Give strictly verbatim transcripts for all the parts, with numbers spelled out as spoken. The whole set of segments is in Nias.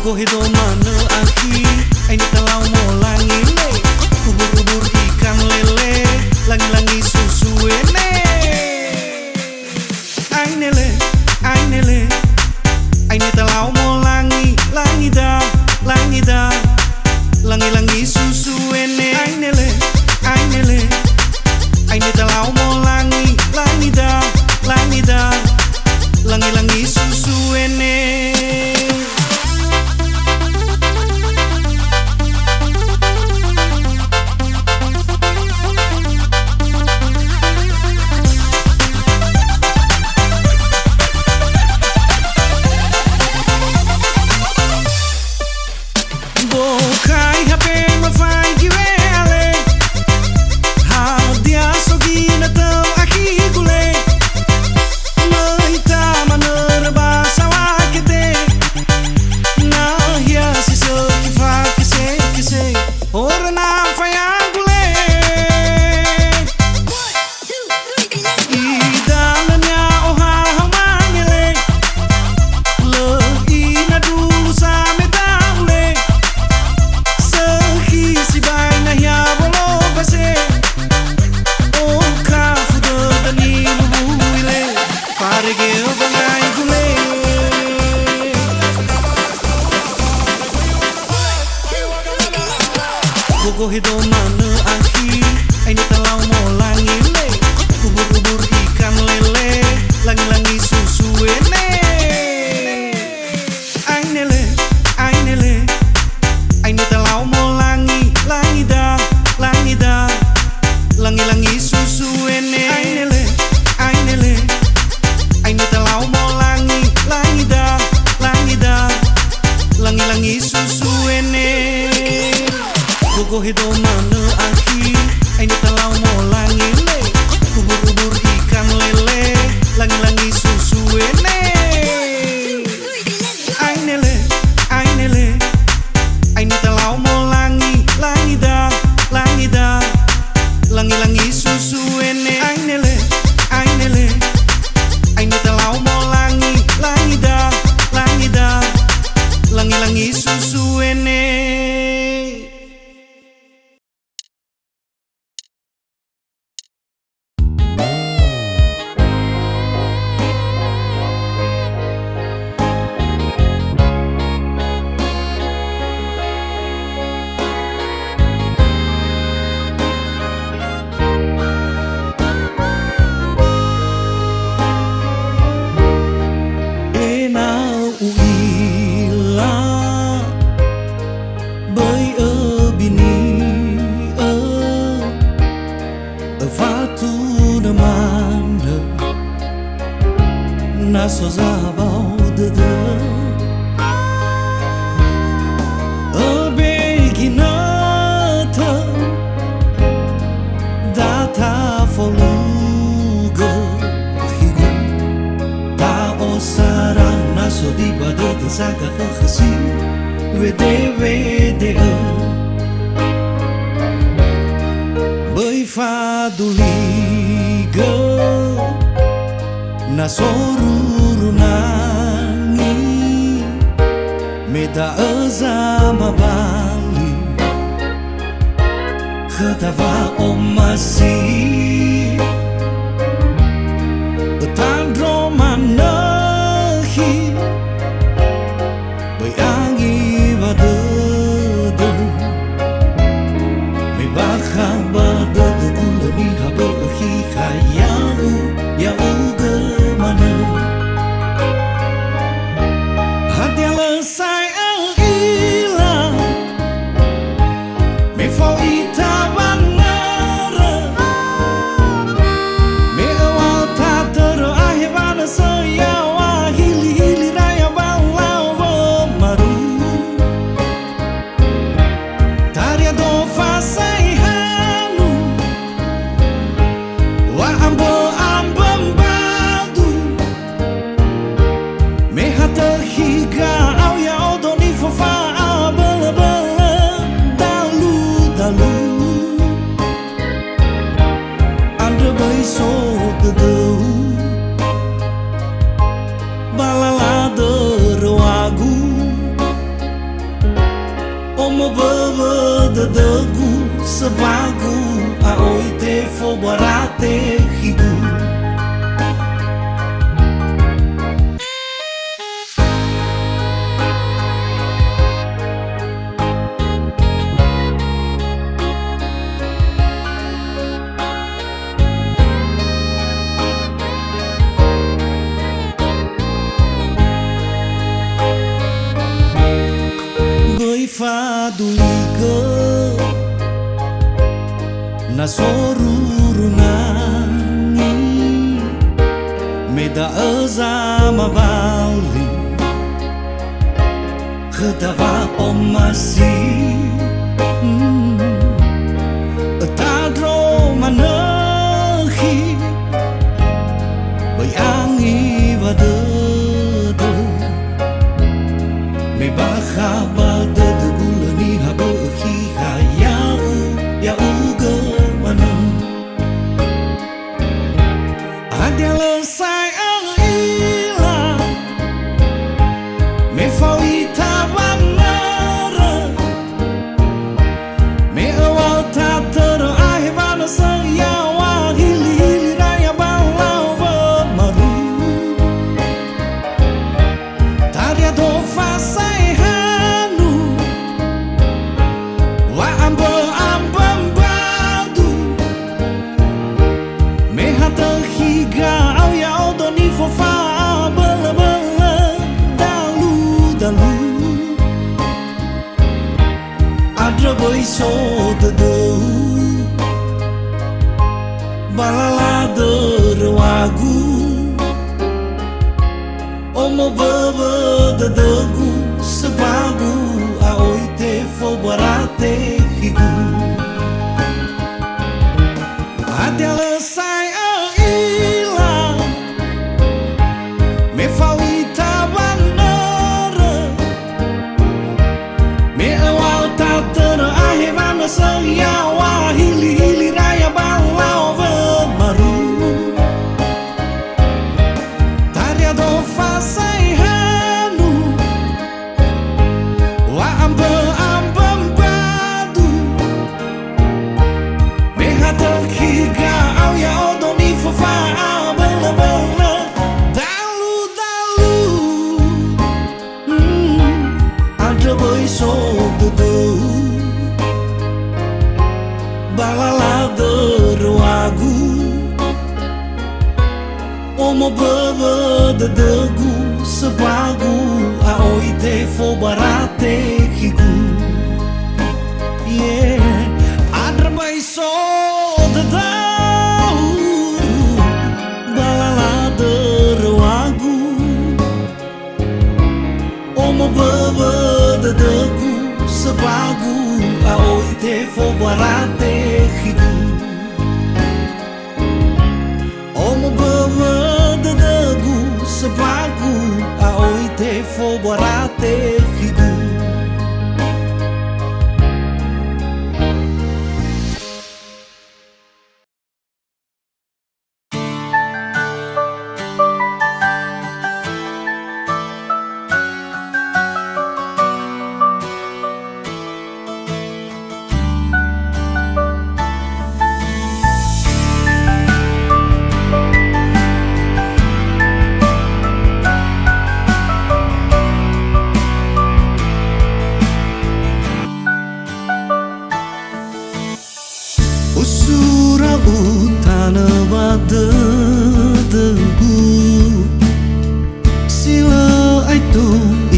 Gohedo manö akhi, aine talau molangi le. Ubur-ubur ikan lele, langi-langi susu ene. Aine le, aine le. Aine talau molangi, langi da, langi da. Langi-langi susu ene. Aine le, aine le. Aine talau molangi, langi da, langi da. Langi-langi susu ene. Bokai H P mafaigi we'ale. Hadia so ginatö akhi gule. Möi tamanörö ba sawakete. Nahia si sökhi fakese-kese. Horö na faya gule. Idanönia ohahau mangele. Lö ina dulu sameda ule. Sökhi sibai nahia wolombase. Okafu dödö nibubu ile. Farege wangai gule. Gogohedo manö akhi, aine talau molangi le. Ubur-ubur ikan lele, langi-langi susu ene. Aine le, aine le. Aine talau molangi, langi da, langi da. Langi-langi susu ene. Aine le, aine le. Aine talau molangi, langi da, langi da. Langi-langi susu ene. Gogohedo manö akhi, aine talau molangi le. Ubur-ubur ikan lele, langi-langi susu ene. Aine le, aine le. Aine talau molangi, langi da, langi da. Langi-langi susu ene. Aine le, aine le. Aine talau molangi, langi da, langi da. Langi-langi susu ene. Ena'ö u'ila böi öbini'ö, öfatunö manö na so zabao dödö. Öbe ginötö da tafolugö akhigu. Ta'osara na so diba dödö saga'ö khösi, wede-wede'ö. Böi faduligö na so ruru nangi, me da'ö zamabali khöda wa'omasi. Ötandro manö khi, böi angiwa dödö. Me bakha ba dödögu lö niha bö'ö khi ha ya'u, ya'ugö manö. Hadia lö sa'ae ö'ila, me fao ita wanörö, Duligö na soruru nangi, me da'ö zamabali khöda wa'omasi. Mm. Ötandro manö khi, böi angi ba dödö. Me bakha ba dödögu lö niha bö'ö khi ha ya'u, ya'ugö manö. Hadia lö sa'ae ö'ila, me fao ita wanörö. Me öŵa'ö tatörö ahewanö sö ya'oa hilihili raya ba lao wömaru. Taria do fasa'e hanu, wa'ambö'ambö mbadu. Me ha tökhi ga'au ya'odo nifofa'a bölöbölö daludalu. Andrö böi so dödöu, ba lala döröŵagu. Omo böwö dödögu, söbagu a'oi tefo barate khigu. Hadia lö sa'ae ö'ila, me fao ita wanörö. Me öŵa'ö tatörö ahewanö sö ya'oa hilihili raya ba lao wömaru. Taria do fasa'e hanu, wa'ambö'ambö mbadu. Me ha tökhi ga'au ya'odo nifofa'a bölöbölö daludalu. Mm, andrö böi so dödöu, ba lala döröŵagu. Omo böwö dödögu, söbagu a'oi tefo barate khigu. Yeah, andrö böi so dödöu, ba lala döröŵagu. Omo böwö dödögu, söbagu a'oi tefo barate khigu. Omo böwö dödögu, söbagu a'oi tefo barate khigu. Usura utanö ba dödögu, si lö aetu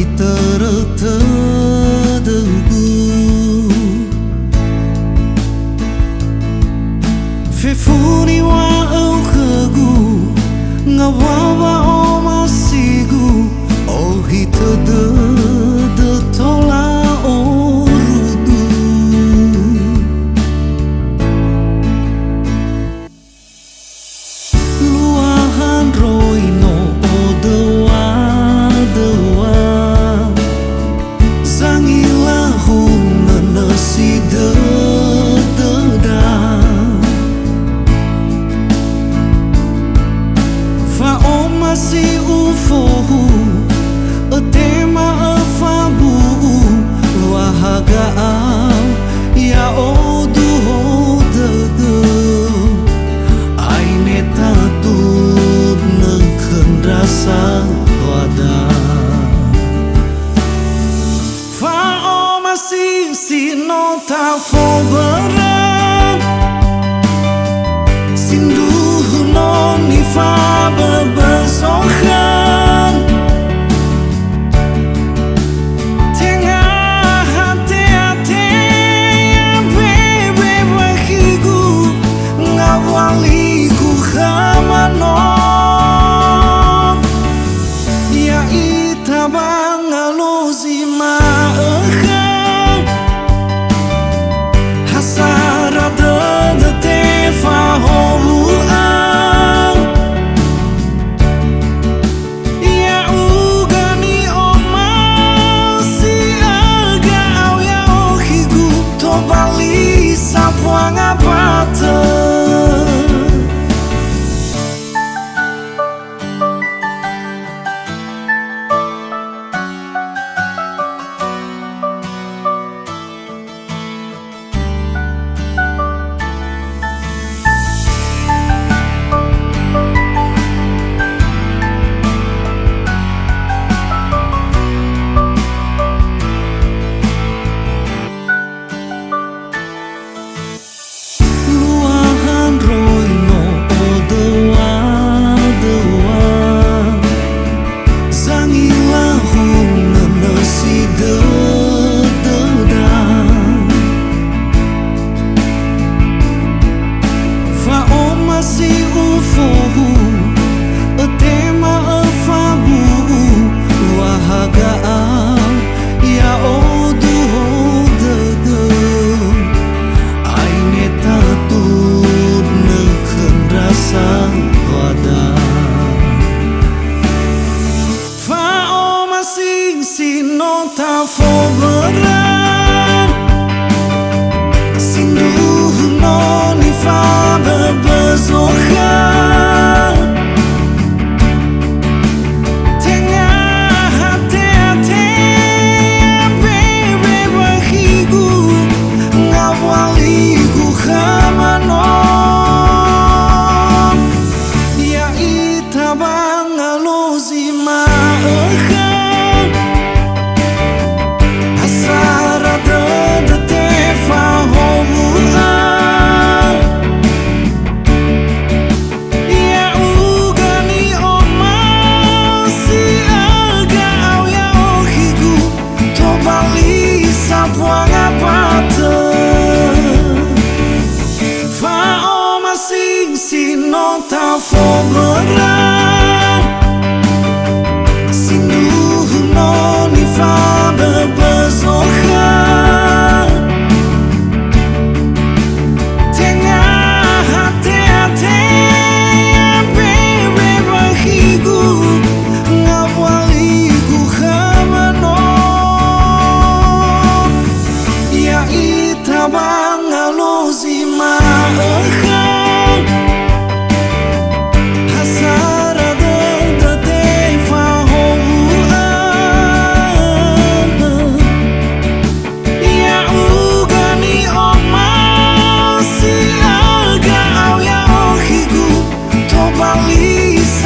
itörö tödögu. Fefu niŵa'öu khögu, ngaŵa wa'omasigu, Ohitö dödö tola orudu. Lua handroi no odöŵa-döŵa. Zangila hunö nösi dödöda. Fa'omasi ufohu, ötema öfabu'u, lua haga'au, ya'odu ho dödö. Aine tatudnö khö ndra saŵada. Fa'omasi si no tafobörö, sindruhu no nifaböbö zokhö. Tenga hate-hate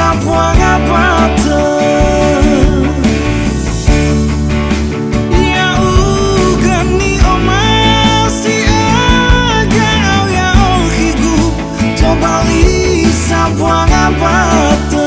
Sabuanga batö. Ya'ugö ni'omasi aga'au ya'okhigu, tobali sabuanga batö.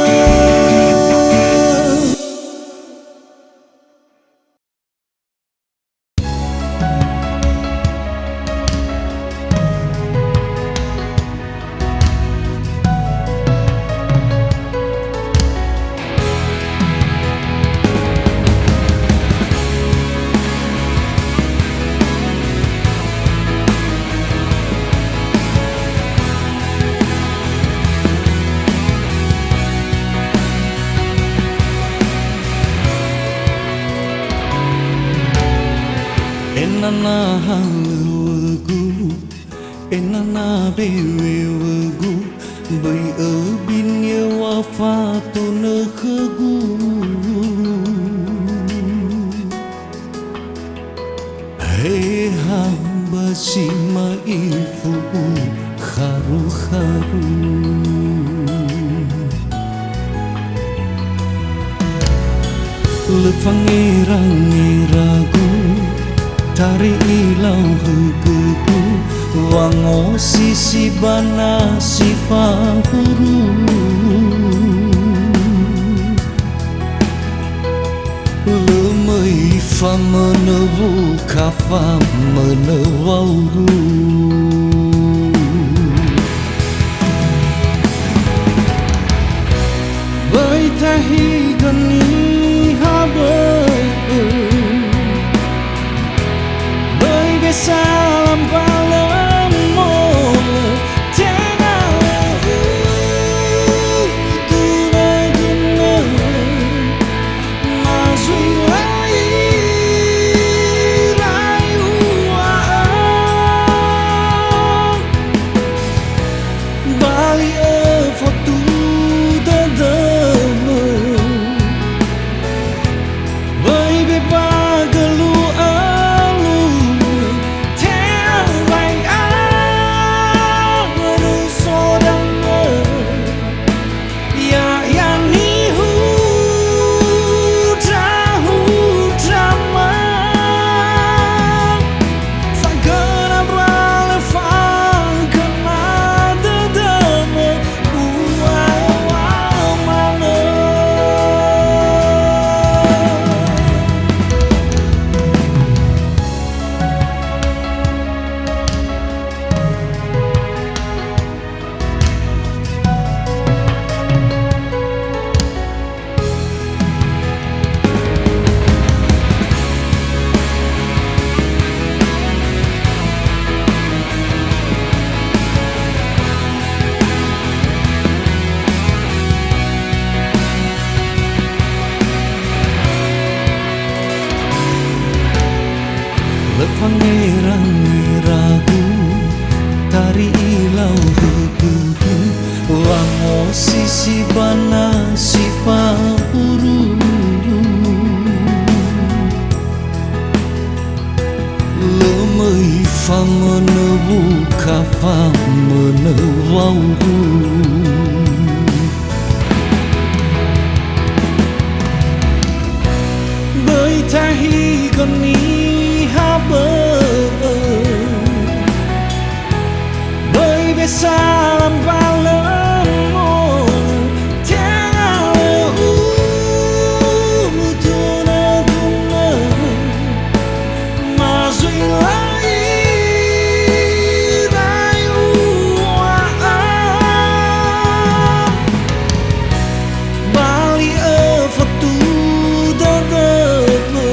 Enana halöŵögu, enana bewewögu, böi öbini wa fatonö khögu. Heha ba si ma'ifu ukharu-kharu. Lö fangerangeragu, tari ilau högögu, wangosisi ba nasi fahuru. Lö möi famönö wuka famönö wauru. Böi tahigö niha böi, böi besala mbalö molö, tenga lö udunö-dunö. Ma zui lai rayu a'a. Bali öfotu dödömö. Böi be ba gölü-ölü. Tebai a'a, röso damö. Ya'ia nihudrahudrama, fagöna mbalö fagöna dödömö, uŵa'ö manö. Lö fangerangeragu, tari ilau högögu, wangosisi ba nasi fahuru. Lö möi famönö wuka famönö wauru. Böi tahigö niha böi. Böi besala mbalö molö, tenga lö udunö-dunö. Ma zui lai rayu a'a. Bali öfotu dödömö.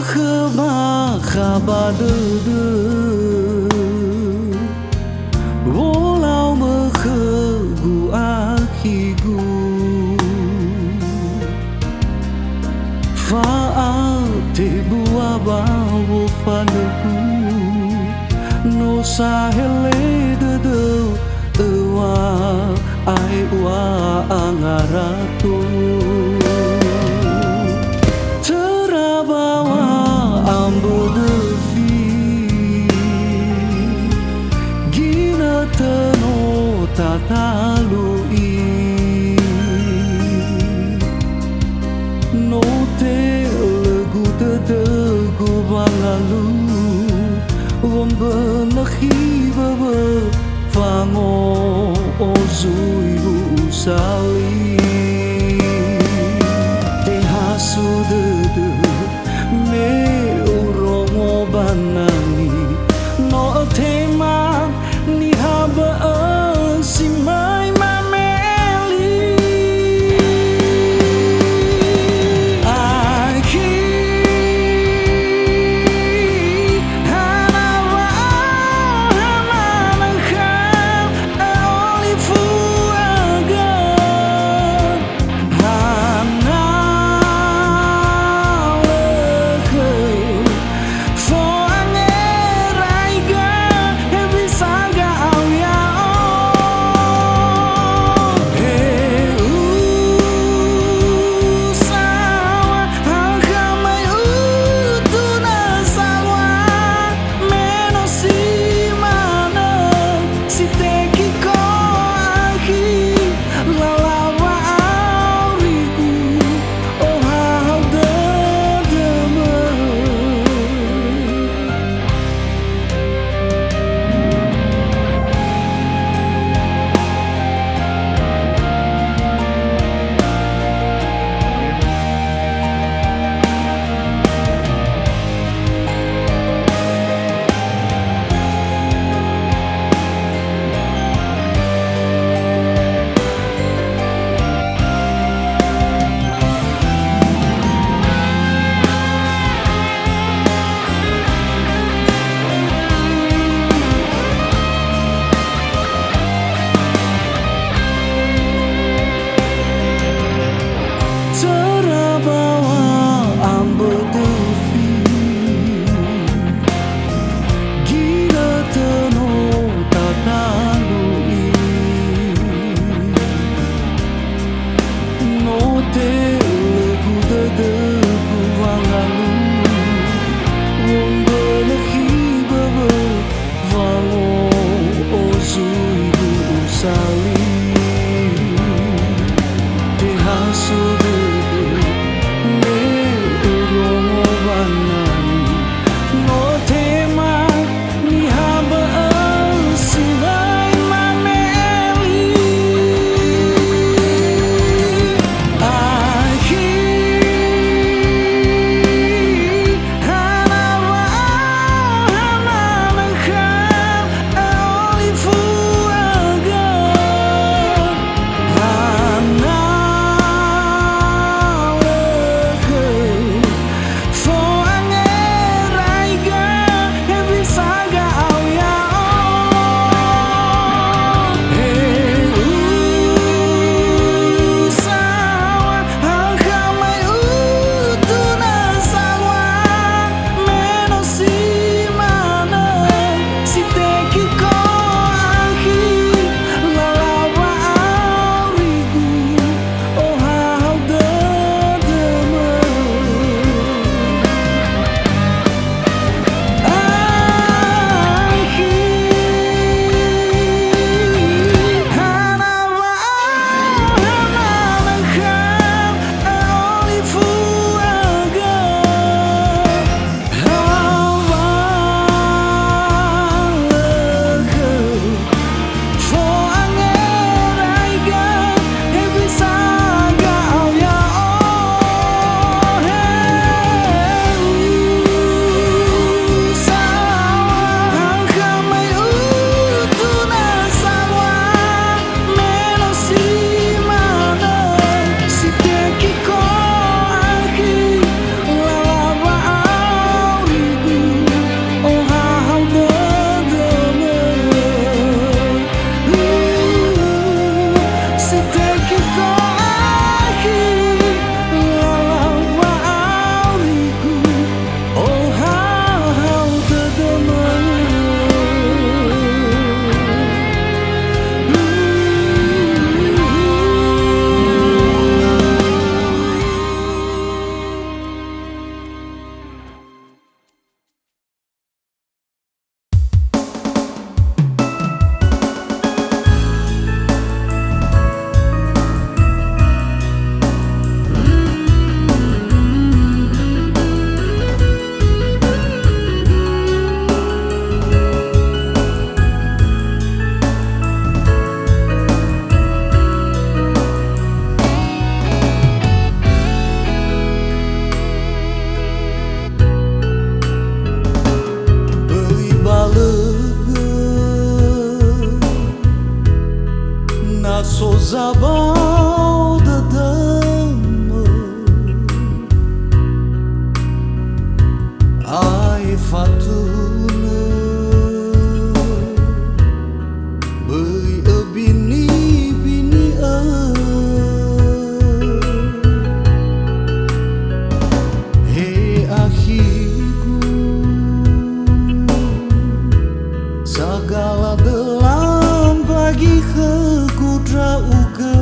Khöma khaba dödö, wolau mökhögu akhigu. Fa'atebua ba wofanögu, no sahele dödöu öŵa'ae ua angarato. Töra baŵa ambö döfi, ginötö no tatalu'i. No telögu dödögu wangalui, wombönö khi böwö fango'ozui hu'u sali. Tehasu dödö me urongo ba nangi, no ötema niha bö'ö si möi mameli. Akhi, hana wa hana khöu, ö'olifu aga. Hana lö khöu, fo'ange Zabao dödömö, ae fatunö, böi öbini-bini'ö. He akhigu, sagala döla mbagi khögu ndra'ugö,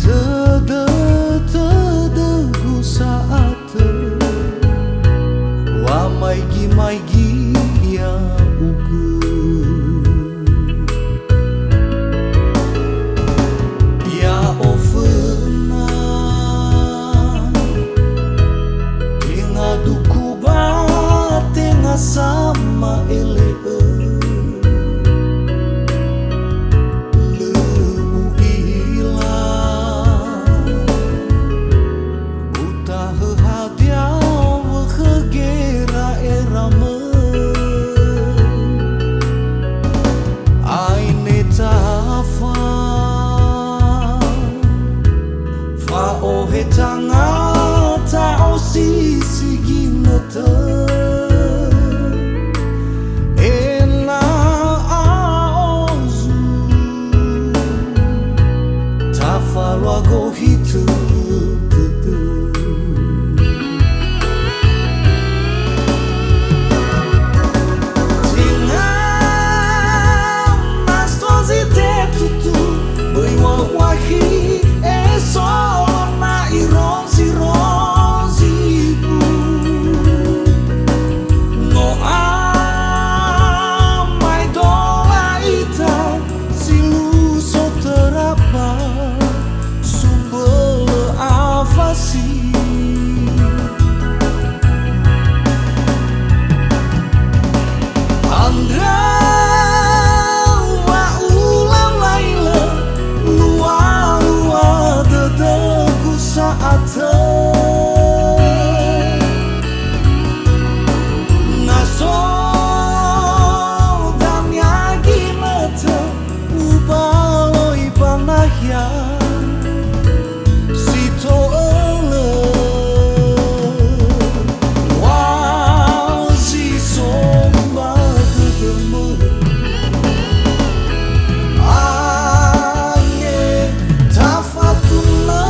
tödö-tödögu sa'atö, wamaigi-maigi ya'ugö. Ya'oföna, tenga duku ba tenga sama'ele'ö. Lö u'ila, utahö hadia wö khö gera'eramö. Aine tafa, fa'ohe tanga ta'osisi ginötö, ena'ö ozu, tafalua gohitö dödö. Tenga na so zi tetutu, böi wa'uakhi, eso na irozi-rozigu. No amaedola ita, si luso töra ba sumbölö afasi. Andrö wa ulalailö, lua-lua dödögu sa'atö. Na so dania ginötö, ubaloi ba nahia si to'ölö. Wa zi so ba dödömö, ange tafatunö.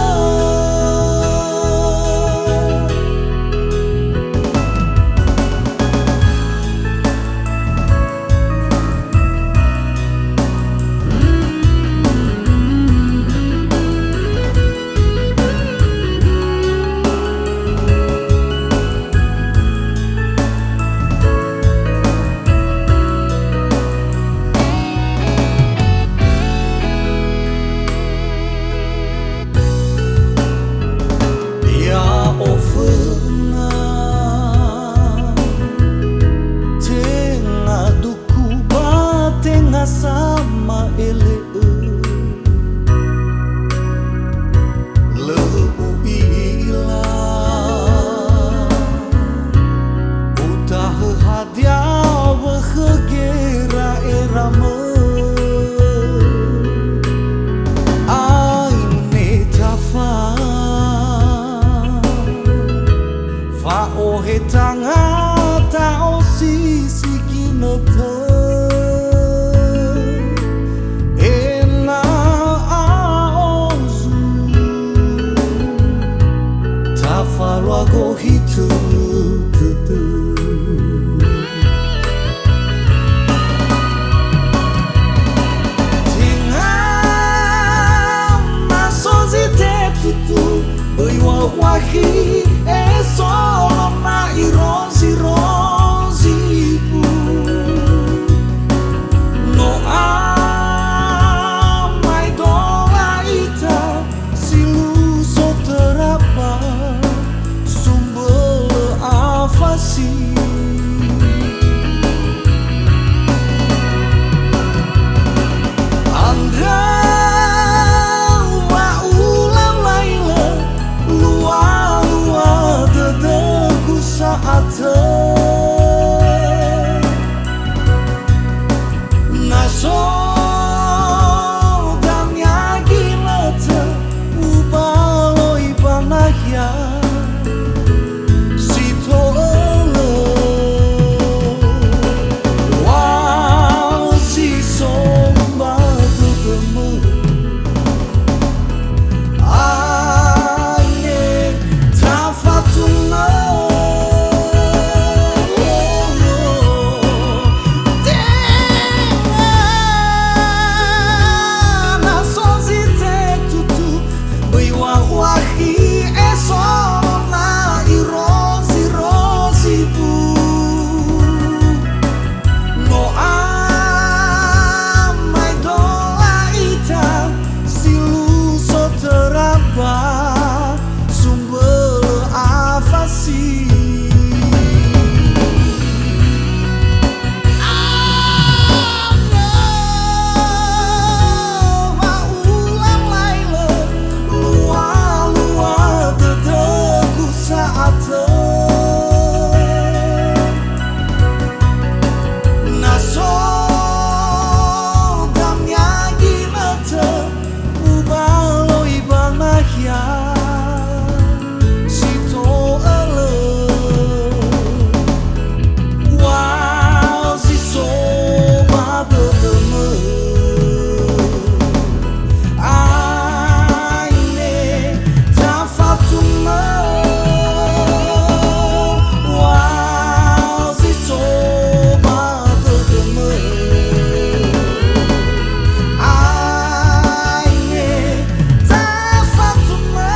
Ya'oföna, tenga duku ba tenga sama'ele'ö. Lö u'ila, utahö hadia wö khö gera'eramö. Aine tafa, fa'ohe tanga ta'osisi ginötö, ena'ö ozu, tafalua gohitö dödö. Tenga na so zi tetutu, böi wa'uakhi, eso na irozi-rozigu. No amaedola ita, si luso töra ba sumbölö afasi. Andrö wa ulalailö, lua-lua dödögu sa'atö. Na so Andrö wa ulalailö, lua-lua dödögu sa'atö. Na so dania ginötö, ubaloi ba nahia si to'ölö. Wa zi so ba dödömö, aine tafatumö. Wa zi so ba dödömö, aine tafatumö.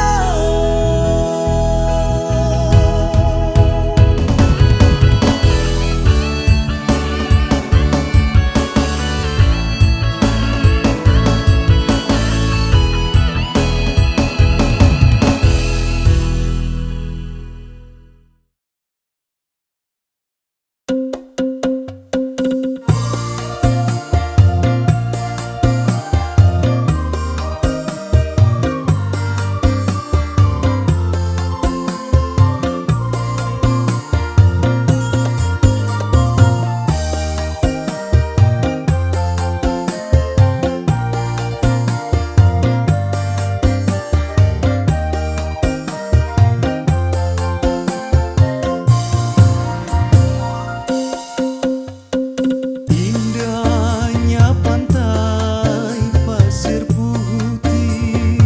Indahnya pantai pasir putih,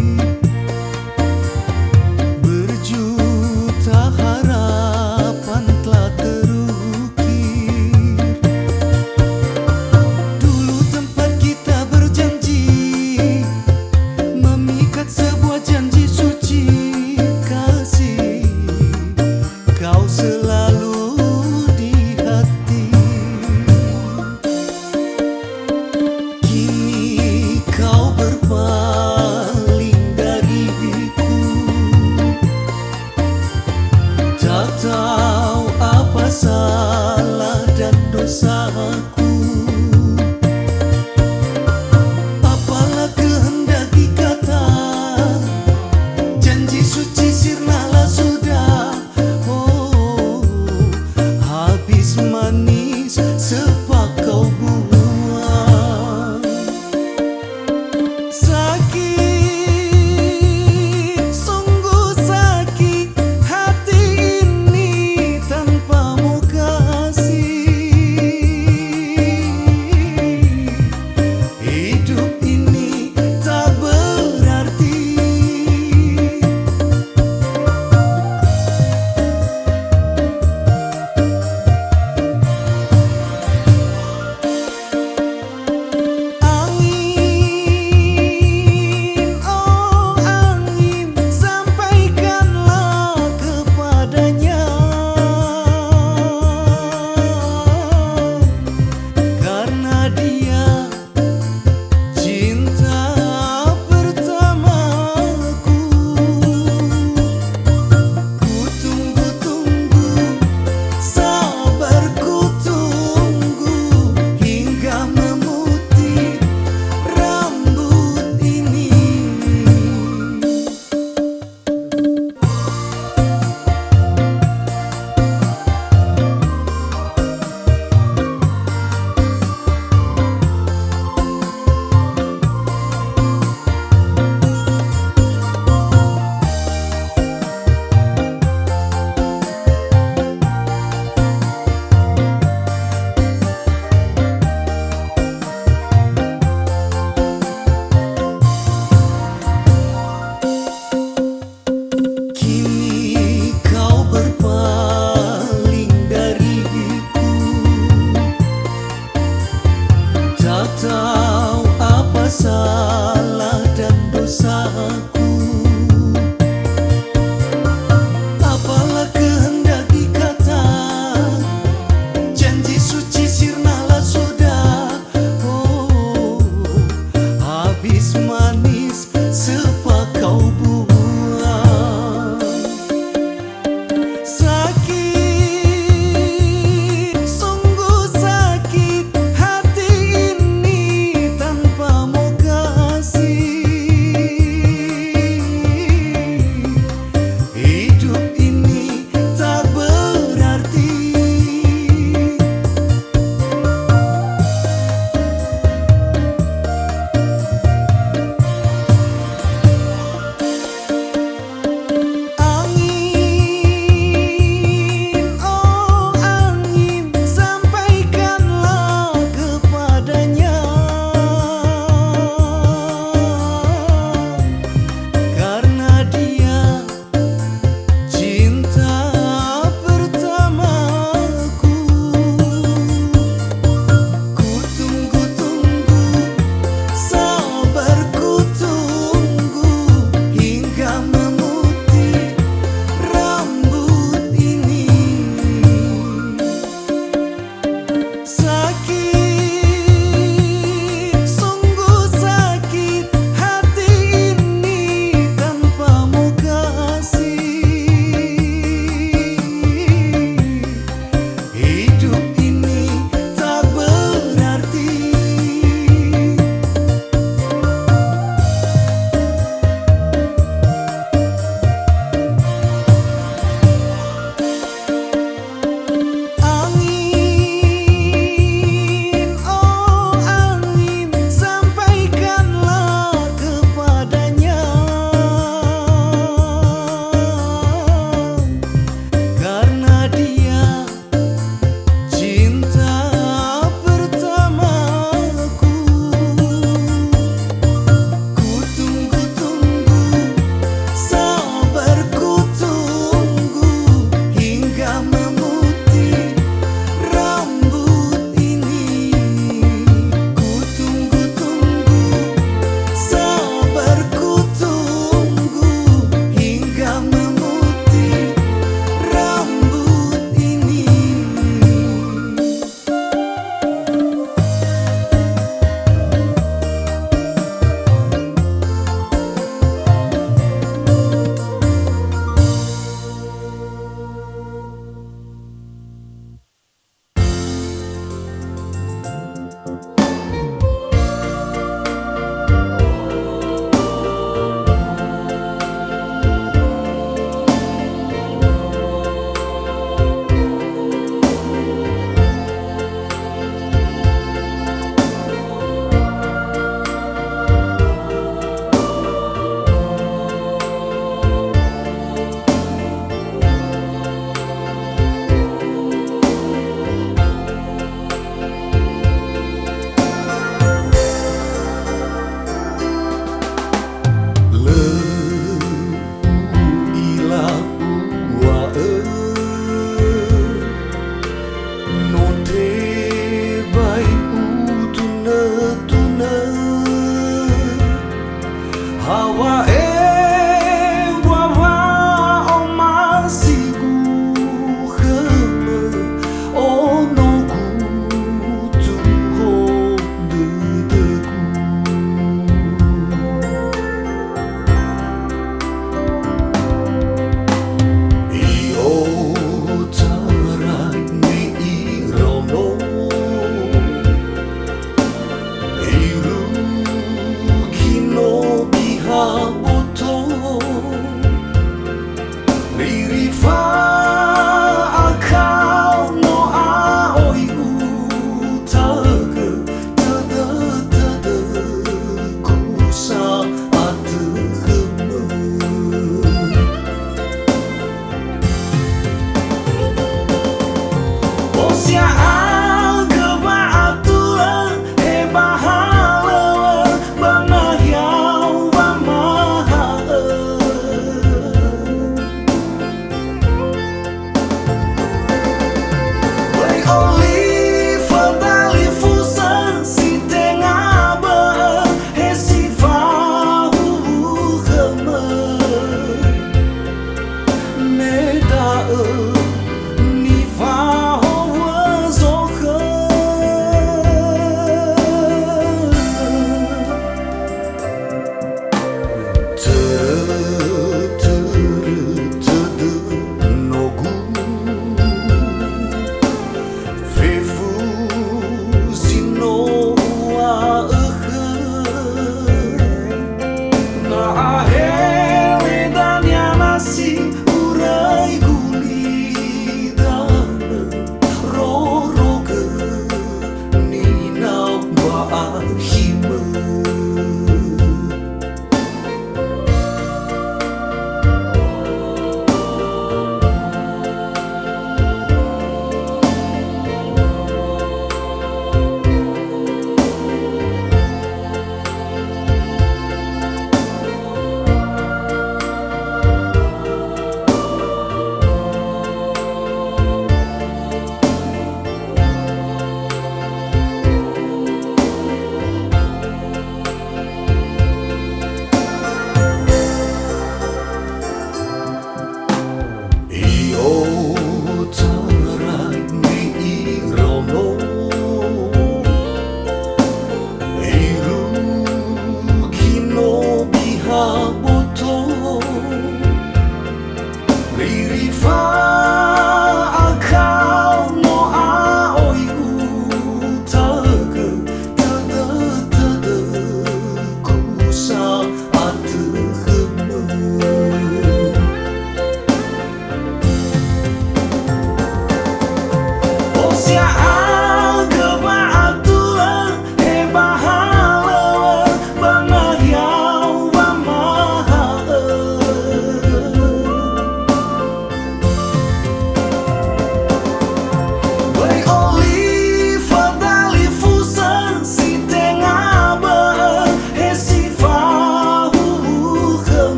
berjuta harapan telah terukir. Dulu tempat kita berjanji, memikat sebuah janji suci kasih. Kau selalu di hati. Kini kau berpaling dariku. Tak tahu apa salah dan dosaku. Apalah kehendak di kata, janji suci sirnalah sudah. Oh, habis manis sepakau buah. Sakit, sungguh sakit hati ini tanpamu kasih.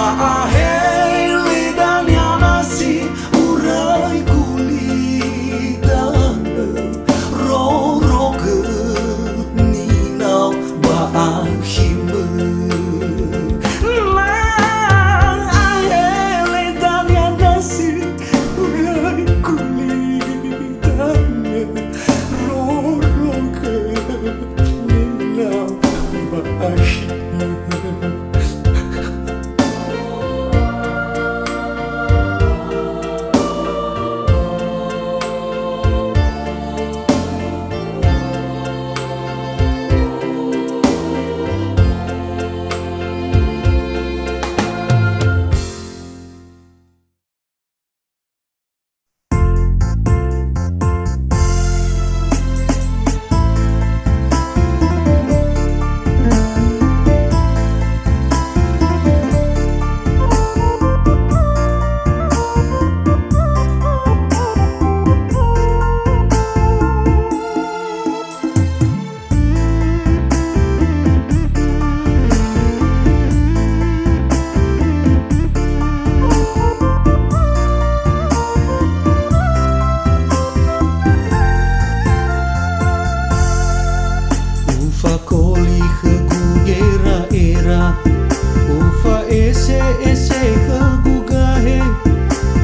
Ahele dania nasi urai gulidanö, rorogö ninau ba akhimö. Na ahele dania nasi urai gulidanö, rorogö ninau ba akhimö. Ufakoli khögu gera'era, ufa'ese'ese khögu gahe,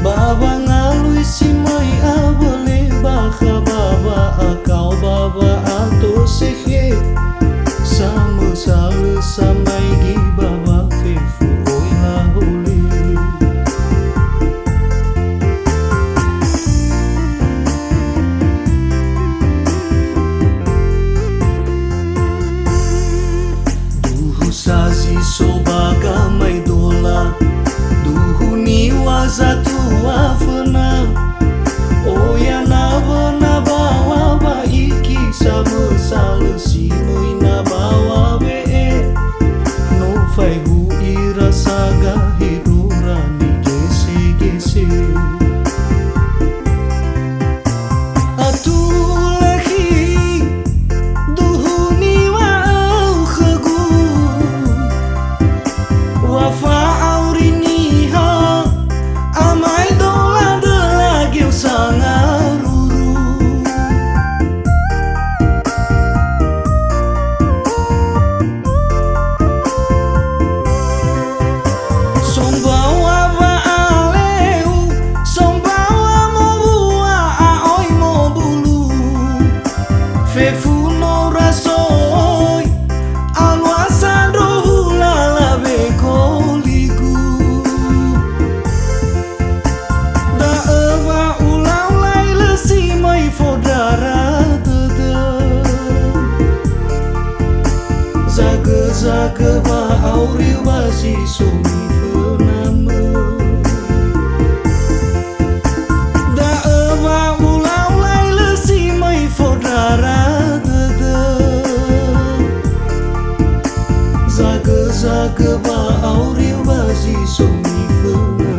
ba wangalui si möi awö le bakha ba wa'akao ba wa'atose. Samösalö samaigi ba wa fefu oi laholi. Duhu sa zi so ba gamaedola, duhu niŵa zatua föna. Oya nawöna ba wa wa'iki samösalö si möi na ba wa we'e. No faehu ira sa gahedrora nigese-gese. Atulökhi duhu niŵa'ö khögu. Wa fa'auri niha, amaedola döla geu sangaruru. Sombawa wa'aleu, sombawa mowua a'oi mobulu. Fefu no rasoi, alua sandrohu lala wekoligu. Da'ö wa ula-ulai lö si möi fondrara dödö. Zagö-zagö wa'auri ba zi so mifönamö. Da'ö wa ula-ulai lö si möi fondrara dödö. Zagö-zagö wa'auri ba zi so mifönamö.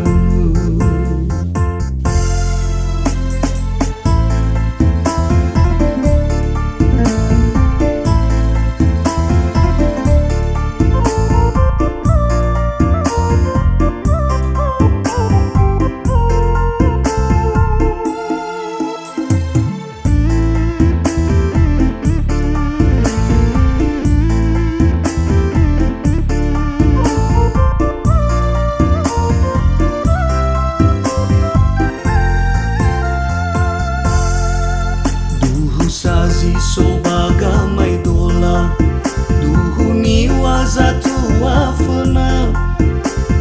Duhu sa zi so ba gamaedola, duhu niŵa zatua föna.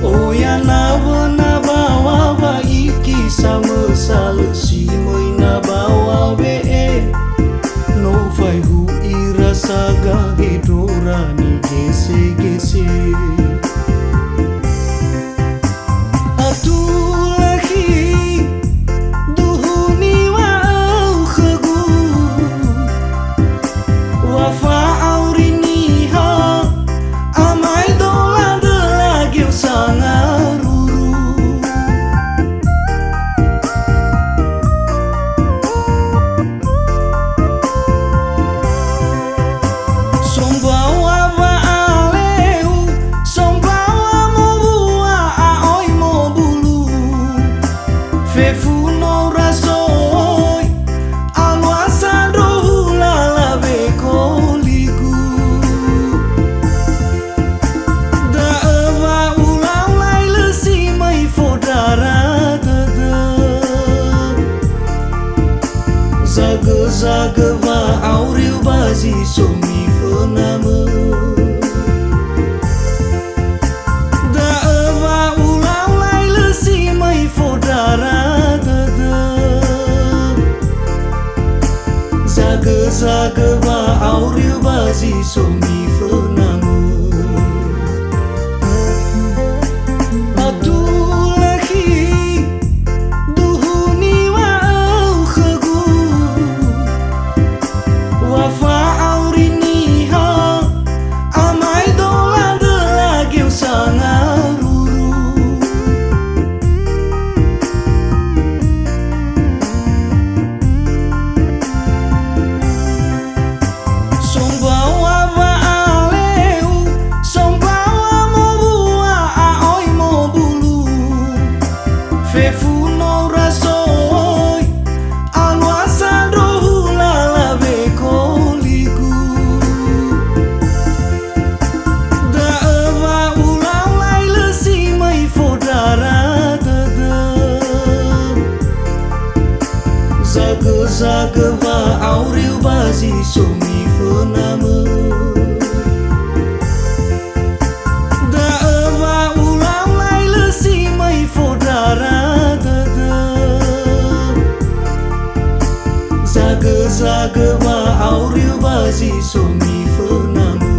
Oya nawöna ba wa wa'iki samösalö si möi na ba wa we'e. No faehu ira sa gahedrora nigese-gese. Atulökhi duhu niŵa'ö khögu. Wa fa'auri niha, amaedola döla geu sangaruru. Sombawa wa'aleu, sombawa mowua so mifönamö. Atulökhi duhu niŵa'öu khögu, wa fa'auri niha amaedola döla geu sangaruru. Sombawa wa'aleu, sombawa mowua a'oi mobulu. Fefu no ura soi, alua sandrohu lala wekoligu. Da'ö wa ulaulai lö si möi fondrara dödö. Zagö-zagö wa'auriu ba zi so mifönamö. Da'ö wa ulaulai lö si möi fondrara dödö. Zagö-zagö wa'auriu ba zi so mifönamö.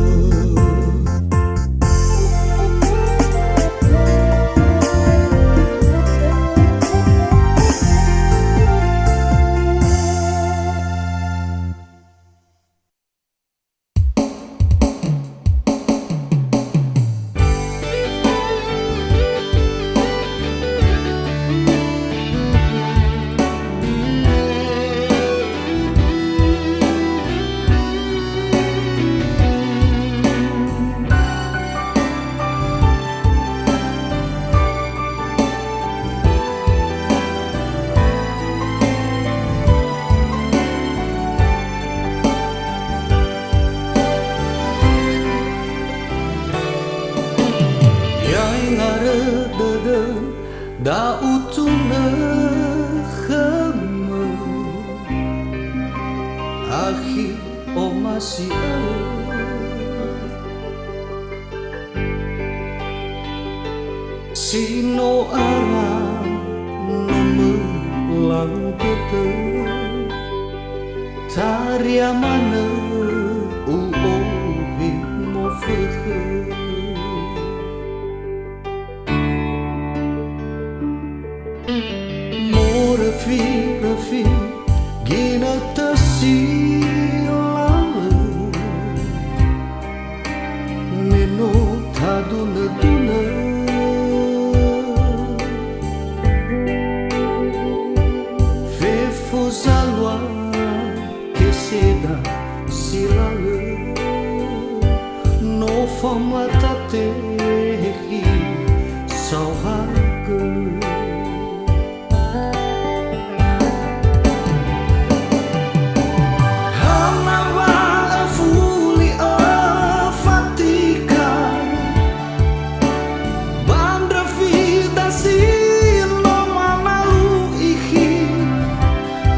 Ya'e ngarö dödö, da'utunö khömö, akhi omasi'ö. Si no ara no mölau dödö, taria manö u'ohe mofökhö. Moröfi-röfi ginötö si lalö, me no tadunö-dunö. Fefu zalua keseda si lalö, no famatatehi saohagölö. Hana wa öfuli öfatika, ba ndröfida si no manalu ikhi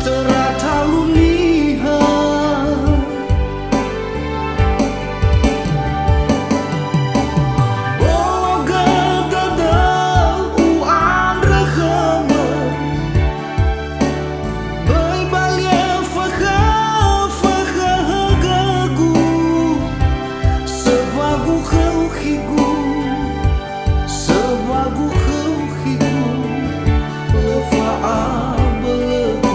töra talu niha. Bolo gö dödöu u'andrö khömö, böi balia fökhö-fökhö högögu, söwagu khöu khigu, söwagu khöu khigu, lö fa'abölögu.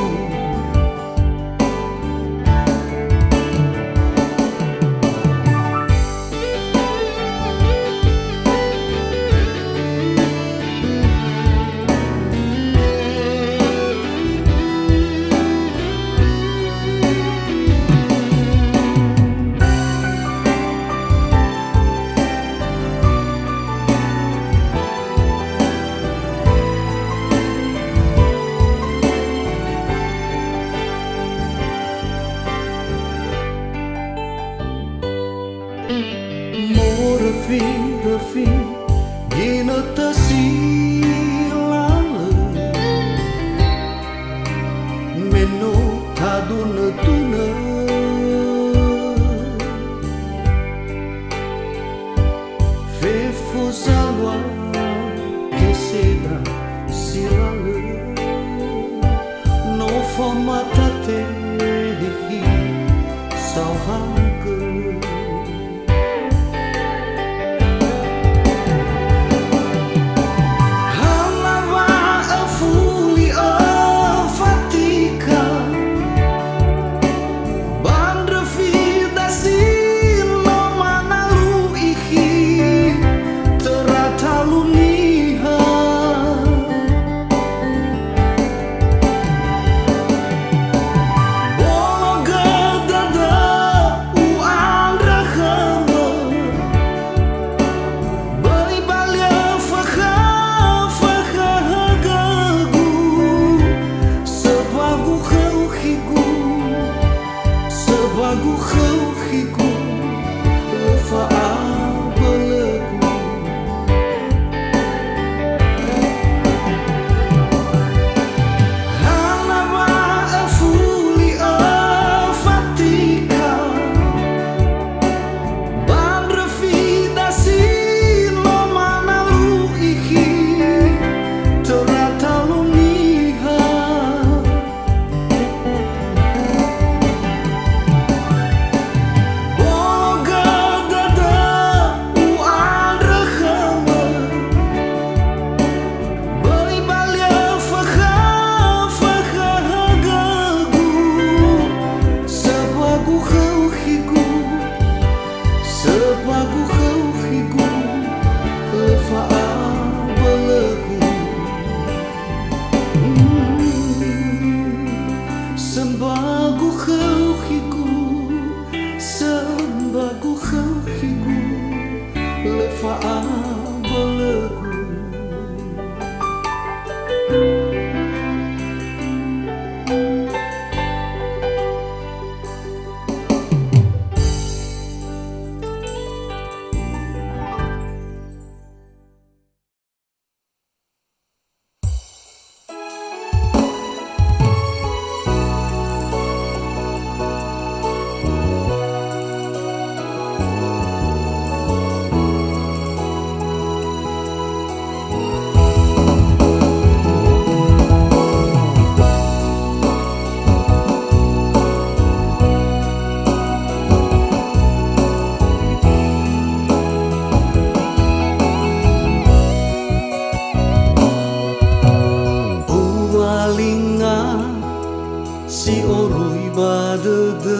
Moröfi-röfi ginötö si lalö, me no tadunö-dunö. Fefu zalua keseda si lalö, no famatatehi saohagölö. Gokhökhigu lö fa'abölögu. Uwalinga si oroi ba dödö,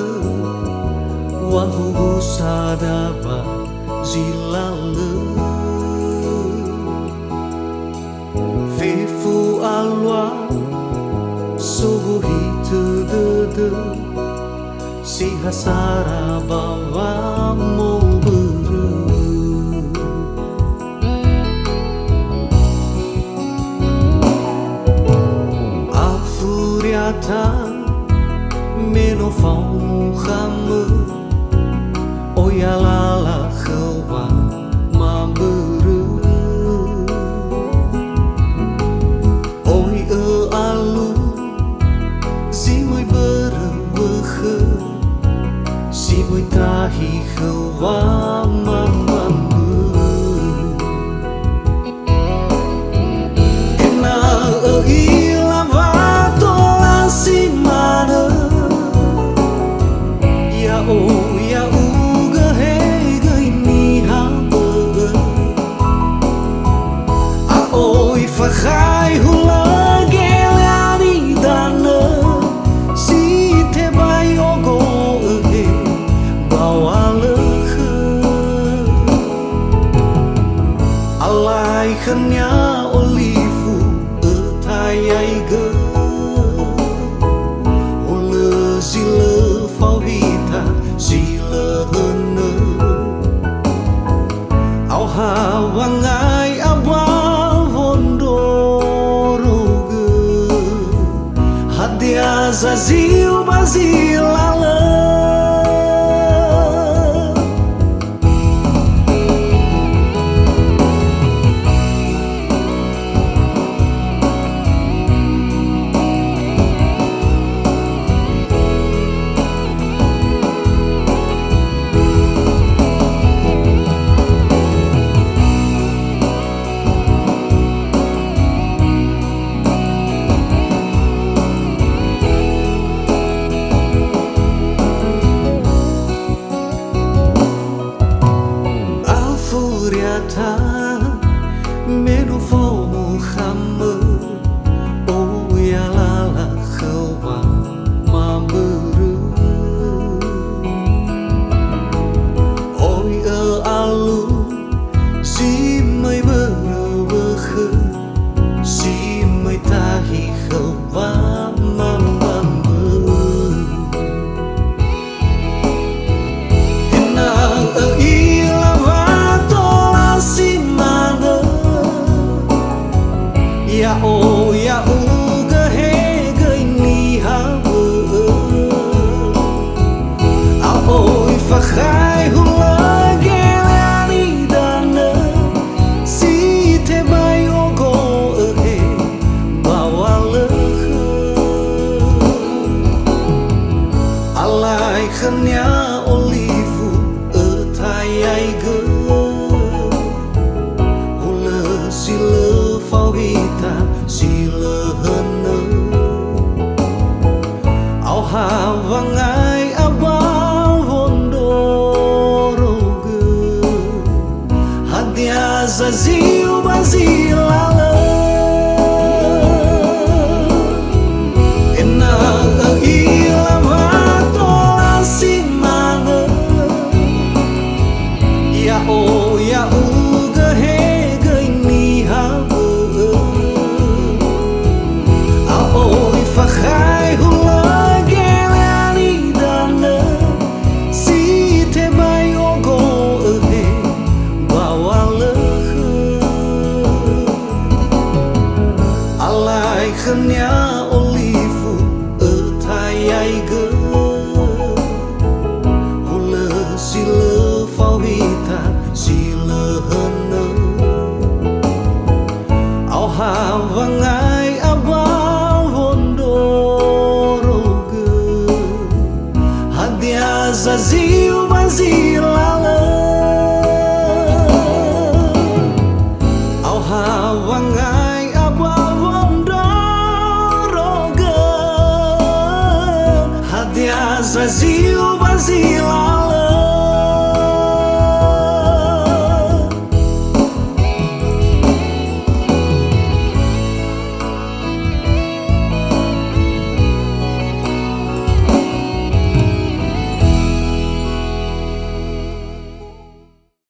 wahuhusa daba zi lalö. Fefu alua sohitö dödö, si ha sara ba wamobörö. Afuriata me no fao mukhamö, oya lala khöu wamabörö. Oi ö'alu zi möi börö wökhö, si möi tahi khöu wamamamö. Ena'ö ö'ila wa tola si manö, ya'o, ya'ugö he göi niha bö'ö. A'oi fakhai hulö geleani danö, si tebai ogo'ö he ba walökhö. Alai khönia olifu ötayaigö, hulö zi lö fao hita si lö hönö. Aoha wangai aba wondrorogö, hadia zaziu ba zi lalö. Afuriata me no fao mukhamö, oya lala khöu wamabörö. Oi ö'alu zi möi börö wökhö, si möi tahi khöu wamamamö. Ena'ö ö'ila wa tola si manö, ya'o, ya'ugö he göi niha bö'ö. A'oi fakhai hulö